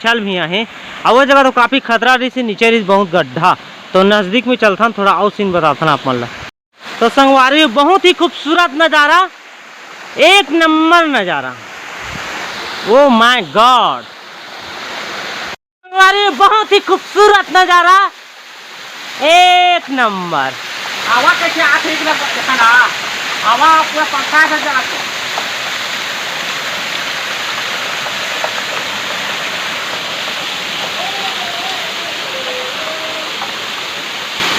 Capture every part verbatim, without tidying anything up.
चल भी आहे। अब वो जगह तो काफी खतरा रहिस, नीचे रहिस बहुत गड्ढा। तो नजदीक में चलथन, थोड़ा अउ सीन बताथन आप मन ला। तो संगवारी, बहुत ही खूबसूरत नजारा, एक नंबर नजारा। Oh my God, संगवारी, बहुत ही खूबसूरत नजारा, एक नंबर। हवा कैसे आथे, एक नंबर, देखा ना, हवा पूरा पंखा से चलत हे।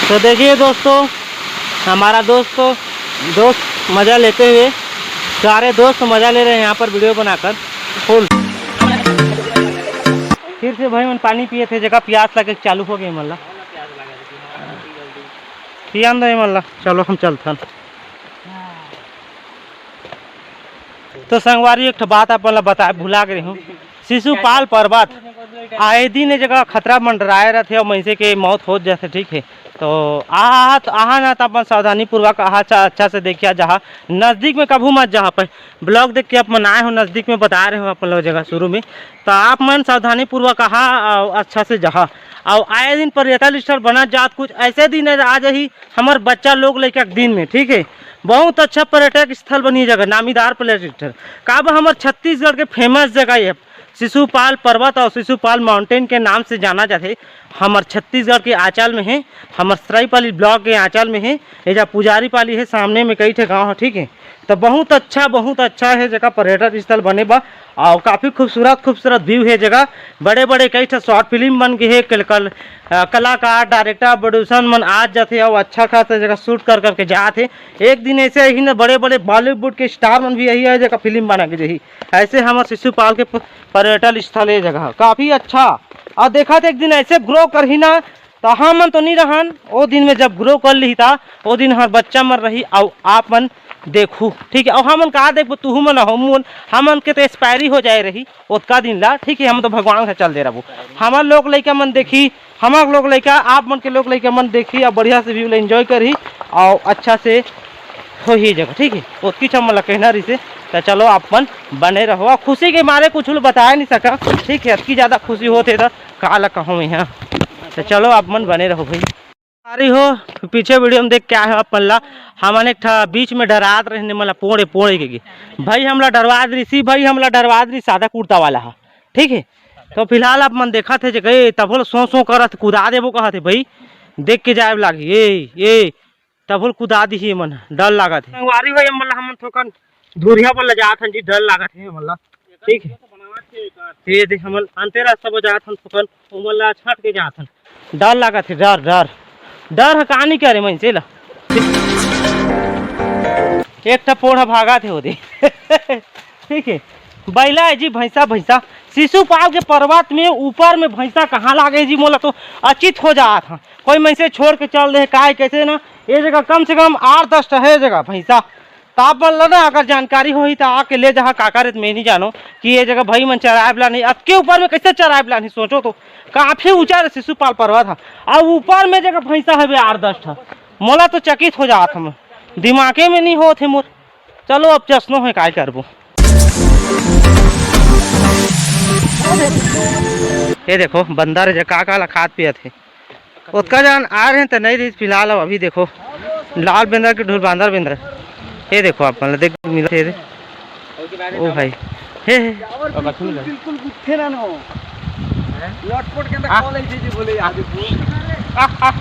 तो देखिए दोस्तों, हमारा दोस्त तो, दोस्त मज़ा लेते हुए, सारे दोस्त मज़ा ले रहे हैं यहाँ पर वीडियो बनाकर फुल। फिर से भाई मन पानी पिए थे, जगह प्यास लगे चालू हो गए मन ला। पियान दे मन ला, चलो हम चलथन। तो संगवारी, एक ठो बात आप मन ला बताए भुला गे रहे हूँ। शिशुपाल पर्वत आए दिन ए जगह खतरा मंडराए रथे अउ मइनसे के मौत हो जाथे, ठीक है। तो आहा, आहा ना, तो अपन सावधानी पूर्वक आहा, अच्छा, अच्छा से देखिया जहा, नजदीक में कभू मत जहा। पर ब्लॉग देख के आप मन आए हो, नजदीक में बता रहे हो अपन लोग जगह शुरू में, तो आप मन सावधानी पूर्वक आहा अउ अच्छा से जहा। अउ आए दिन पर्यटन स्थल बना जात, कुछ ऐसे दिन आ जाही हमर बच्चा लोग लइका के दिन में, ठीक है। बहुत अच्छा पर्यटक स्थल बनी जगह, नामीदार पर्यटक स्थल। काबर हमर छत्तीसगढ़ के फेमस जगह ये शिशुपाल पर्वत और शिशुपाल माउंटेन के नाम से जाना जाथे। हमर छत्तीसगढ़ के आंचल में है, हमर सरायपाली ब्लॉक के आंचल में है। ये जा पुजारी पाली है, सामने में कई ठे गांव है, ठीक है। तो बहुत अच्छा, बहुत अच्छा है जगह, पर्यटन स्थल बने बा और काफ़ी खूबसूरत, खूबसूरत व्यू है जगह। बड़े बड़े कई ठे शॉर्ट फिल्म बन गए है, कल, कल, अ, कलाकार, डायरेक्टर, प्रोड्यूसर मन आज जाथे और अच्छा खासा जगह शूट कर करके जात है। एक दिन ऐसे ही ना, बड़े बड़े बॉलीवुड के स्टार मन भी यही है जगह फिल्म बना के जही। ऐसे हमर शिशुपाल के प-, पर्यटन स्थल ये जगह काफ़ी अच्छा। और देखा थे एक दिन ऐसे ग्रो करही ना, तो हमन तो नहीं रहन, ओ दिन में जब ग्रो कर ली था, ओ दिन हर बच्चा मन रही। अउ आप मन देखू, ठीक है। अउ हमन का देखबो, तुहू मन हो मुन, हमन के तो एक्सपायरी हो जाए रही ओतका दिन ला, ठीक है। हम तो भगवान से चल दे रहबो। हमर लोग लइका मन देखी, हमर लोग लइका, आप मन के लोग लइका मन देखी, अब बढ़िया से व्यू ला एंजॉय करही और अच्छा से होही जगह, ठीक है। ओतकी छम ला कहना रहिसे। तो चलो, आप मन बने रहो। खुशी के मारे कुछ बताए नहीं सका, ठीक है। अतकी ज़्यादा खुशी होते तो का ला कहूँ यहाँ। तो चलो, आप मन बने रहो भाई। अरे हो, पीछे वीडियो में देख के आए हो अपन ला, हमन एक ठा बीच में डरात रहिन, मतलब पोड़े पोड़े के, के। भाई हमला डरवा दे रिसी, भाई हमला डरवा दे रिसी, सादा कुर्ता वाला हा, ठीक है। तो फिलहाल आप मन देखत हे जे गए तभो सो सो करत कुदा देबो कहत हे भाई, देख के जाए लागी। ए ए तभो कुदा दिही मन, डर लागत हे। संगवारी हो, ये मन ला हमन थोकन धुरिया पर ले जात हन जी, डर लागत हे मन ला। ठीक है, ये देख, हमन अंते रास्ता पर जात हन, थोकन ओमन ला छट के जात हन। डर लागत हे, डर, डर, डर ह का नहीं करे मनसे ला। एक ठा पोड़ ह भागत हे ओदे। ठीक है, बैला है जी, भैंसा, भैंसा। शिशुपाल के पर्वत में ऊपर में भैंसा कहाँ लागे जी, मोला तो अचित हो जात ह। कोई मनसे छोड़ के चल दे, काय कैसे ना, ये जगह कम से कम आठ दस ठा है जगह भैंसा। त आप मन ल ना अगर जानकारी होही त आके ले जहा, काकर मैं नहीं जानो कि ये जगह भाई मन चराए वाला नहीं, अतके ऊपर में कैसे चराए वाला नहीं, सोचो तो, काफी ऊंचा रे शिशुपाल पर्वत ह, अउ ऊपर में जगह भैंसा हवे आठ दस ठा, मोला तो चकित हो जात हम, दिमागे में नहीं होत हे मोर। चलो अब जसनो है, काय करबो। ये देखो बंदर जे का का ला खात पियत हे। ओतका जान आ रहे हैं त नहीं रहिस, फिलहाल अब अभी देखो लाल बेंदर के ढोल बांदर बेंदर। ये देखो आप मतलब देख मिलत हे रे। ओ भाई, हे, हे। बिल्कुल, बिल्कुल गुत्थे ना नो। लटपट के अंदर आ। कॉल ऐसे जी बोले यार देखो। आ, आ।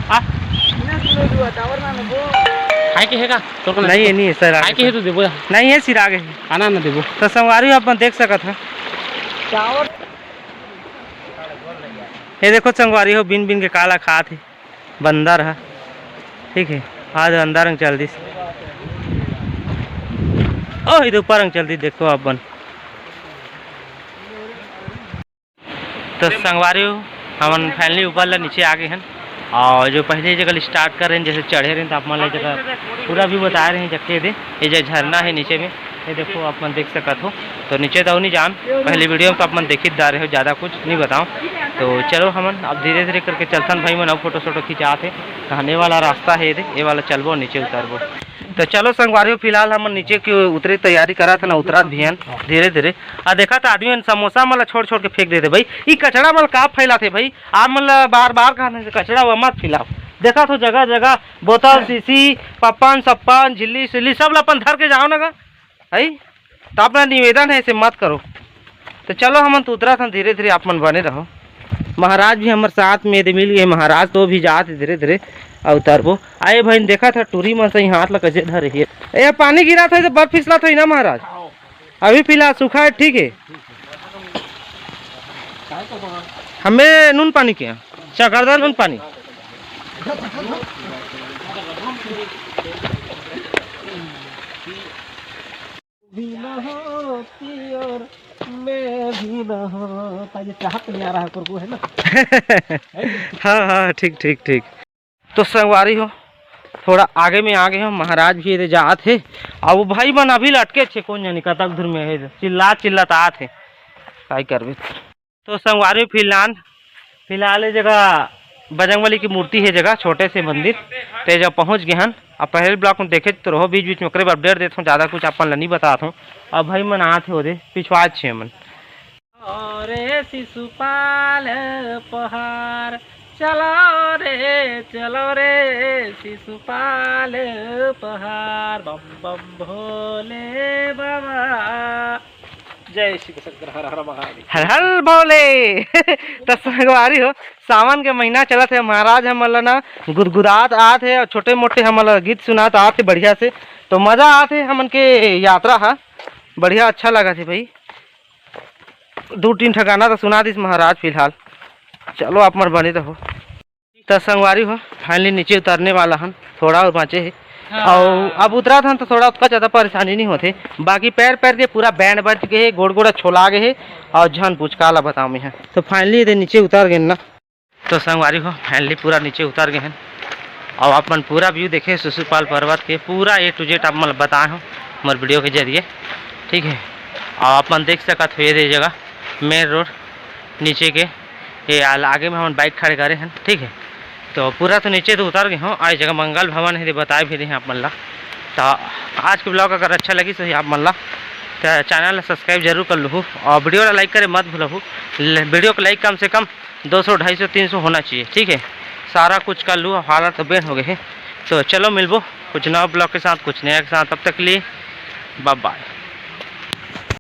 आ। ना सुनो जो टावर ना नो। खाए के हे का? तोर को नहीं, ये नहीं है सर, खाए आगे के हे सर। तो देबो। नहीं है सिर आगे। आना ना देबो। तो संगवारी हो अपन देख सकत ह। टावर। ये देखो संगवारी हो, बिन बिन के काला खात हे बंदर ह। ठीक है, आज अंदर अंग चल दिस। ओ, इधर ऊपर अंग चल दिस, देखो अपन। तो संगवारी हो, हमन finally ऊपर ला नीचे आ गए हन। और जो पहले जगह स्टार्ट कर रहे हैं, जैसे चढ़े रहे हैं, तो आप मन ला जगह पूरा भी बता रहे हैं, जगह दे। ये जो झरना है नीचे में, ये देखो, आप मन देख सकत हो। तो नीचे तो नहीं जान, पहली वीडियो में तो आप मन देखित डारे हो, ज़्यादा कुछ नहीं बताओ। तो चलो, हमन अब धीरे धीरे करके चलथन भाई मन, अब फोटो सोटो खिंचात हे। कहने वाला रास्ता है ये दे, ये वाला चलबो, नीचे उतरबो। तो चलो संगवारी हो, फिलहाल हमन नीचे के उतरे तैयारी करत हन, उतरत भी हन धीरे धीरे। आ देखा था आदमी मन समोसा मन ला छोड़ छोड़ के फेंक देथे भाई, ई कचरा मन का फैलाथे भाई, आप मन ला बार बार कहत हन कचरा वो मत फैलाओ। देखा तो जगह जगह बोतल, शीशी, पप्पन सप्पन, झिल्ली सिल्ली सब ला अपन धर के जाओ ना गा, है। तो अपना निवेदन है, ऐसे मत करो। तो चलो हमन तो उतरत हन धीरे धीरे, आप मन बने रहो। महाराज भी हमर साथ में दे मिल गए, महाराज तो भी जात हे धीरे धीरे। अउ उतरबो। आए भाई, देखा था टूरी मन से ही हाथ ला कइसे धरे हे। ए, पानी गिरा था तो बर्फ फिसला था ही ना महाराज। अभी फिलहाल सूखा है, ठीक है। हमें नून पानी के, चकरदा नून पानी। भी ना होती और मैं भी ना होता। ये चाहत नहीं आ रहा है, कुरकुर है ना। हाँ हाँ, ठीक ठीक ठीक। तो संगवारी हो, थोड़ा आगे में आ गए हो, महाराज भी एदे जात हे। अब वो भाई मन अभी लटके छे, कौन जानी कतक दूर में है, चिल्ला चिल्ला तो आत हे, काय करबे। तो संगवारी फिलहाल, फिलहाल ये जगह बजरंगबली की मूर्ति है, जगह छोटे से मंदिर। ते जब पहुँच गए हन, अब पहले ब्लॉग में देखे तो रहो, बीच बीच में ओकरे बर अपडेट देत हूँ, ज़्यादा कुछ अपन ला नहीं बतात हूँ। अब भाई मन आत हे ओदे, पिछुआ छे मन। अरे शिशुपाल पहाड़, चलो रे, चलो रे, शिशुपाल पहाड़, बम बम भोले बाबा। जय शिव शंकर, हर हर महादेव। हर हर भोले। तो संगवारी हो, सावन के महीना चलत हे, महाराज हमन ला ना गुदगुदात आत हे और छोटे मोटे हमन ला गीत सुनात आत हे बढ़िया से। तो मजा आत हे हमन के यात्रा हा, बढ़िया अच्छा लगत हे भाई। दू तीन ठा गाना तो सुना दिस महाराज फिलहाल। चलो आप मन बने रहो। त संगवारी हो, फाइनली नीचे उतरने वाला हन, थोड़ा और बाँचे हे। हाँ। अउ अब उतरत हन तो थोड़ा उतना ज़्यादा परेशानी नहीं होथे, बाकी पैर पैर के पूरा बैंड बज गए हे, गोड़ गोड़ छोला गए हे। अउ झन पूछ का ला बताओ मैं, तो फाइनली ये नीचे उतर गए ना। तो संगवारी हो, फाइनली पूरा नीचे उतर गए हैं। अउ आप मन पूरा व्यू देखे शिशुपाल पर्वत के, पूरा ए टू जेड आप मन बताए हो मोर वीडियो के जरिए, ठीक है। अउ आप मन देख सकत हो ये दे जगह मेन रोड नीचे के, ये आल-, आगे में हमन बाइक खड़े करे हन, ठीक है। तो पूरा तो नीचे तो उतर गए हो, आज जगह मंगल भवन है, बताए भी रहे हैं आप मन ला। तो आज के ब्लॉग अगर अच्छा लगी तो आप मन ला, तो चैनल ला सब्सक्राइब जरूर कर लूँ और वीडियो ला लाइक करे मत भूलहू। ले-, वीडियो को लाइक कम से कम दो सौ, ढाई सौ, तीन सौ होना चाहिए, ठीक है। सारा कुछ कर लूँ, हालत तो बेन हो गए है। तो चलो मिलबो कुछ नवा ब्लॉग के साथ, कुछ नया के साथ, तब तक के लिए बाय बाय।